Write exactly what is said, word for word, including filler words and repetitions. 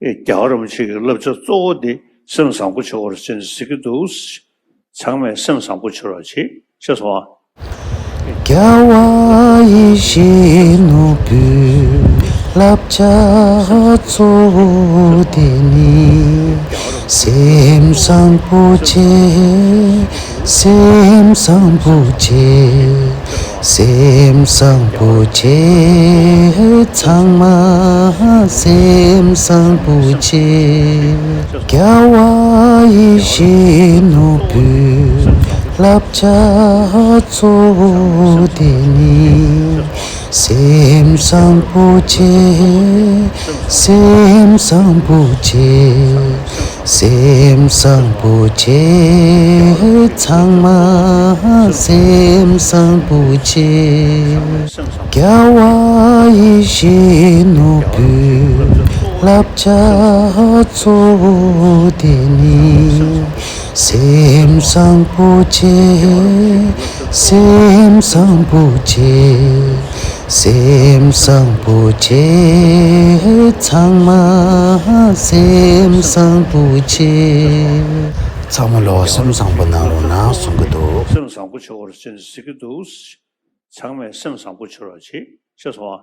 རྒྱལ་བ་རིན་པོ་ཆེ་གི་བསླབ་བྱ་གཙོ་བོ་འདི་སེམས་བཟང་པོ་བྱེད་དགོས་རེད་ཟེར་ནས་ཟེར་གྱི་འདུག། ཚང་མས་སེམས་བཟང་པོ་བྱེད་རོགས་བྱེད། ཤེས་སོང་ཨ། རྒྱལ་བ་ཡིད་བཞིན་ནོར་བུའི་བསླབ་བྱ་གཙོ་བོ་དེ་ནི། སེམས་བཟང་པོ་བྱེད། སེམས་བཟང་པོ་བྱེད། སེམས་བཟང་པོ་བྱེད། ཚང་མ་སེམས་བཟང་པོ་བྱེད། རྒྱལ་བ་ཡིད་བཞིན་ནོར་བུའི་བསླབ་བྱ་གཙོ་བོ་དེ་ནི། སེམས་བཟང་པོ་བྱེད། སེམས་བཟང་པོ་བྱེད། སེམས་བཟང་པོ་བྱེད། ཚང་མ་སེམས་བཟང་པོ་བྱེད། རྒྱལ་བ་ཡིད་བཞིན་ནོར་བུའི་བསླབ་བྱ་གཙོ་བོ་དེ་ནི། སེམས་བཟང་པོ་བྱེད། སེམས་བཟང་པོ་བྱེད། སེམས་བཟང་པོ་བྱེད། ཚང་མ་སེམས་བཟང་པོ་བྱེད། ཚང་མ་ལོ་སེམས་བཟང་པོ་གནང་རོགས་གནང་གསུང་གི་འདུག། སེམས་བཟང་པོ་བྱེད་དགོས་རེད་ཟེར་ནས་ཟེར་གྱི་འདུག། ཚང་མས་སེམས་བཟང་པོ་བྱེད་རོགས་བྱེད། ཤེས་སོང་ཨ།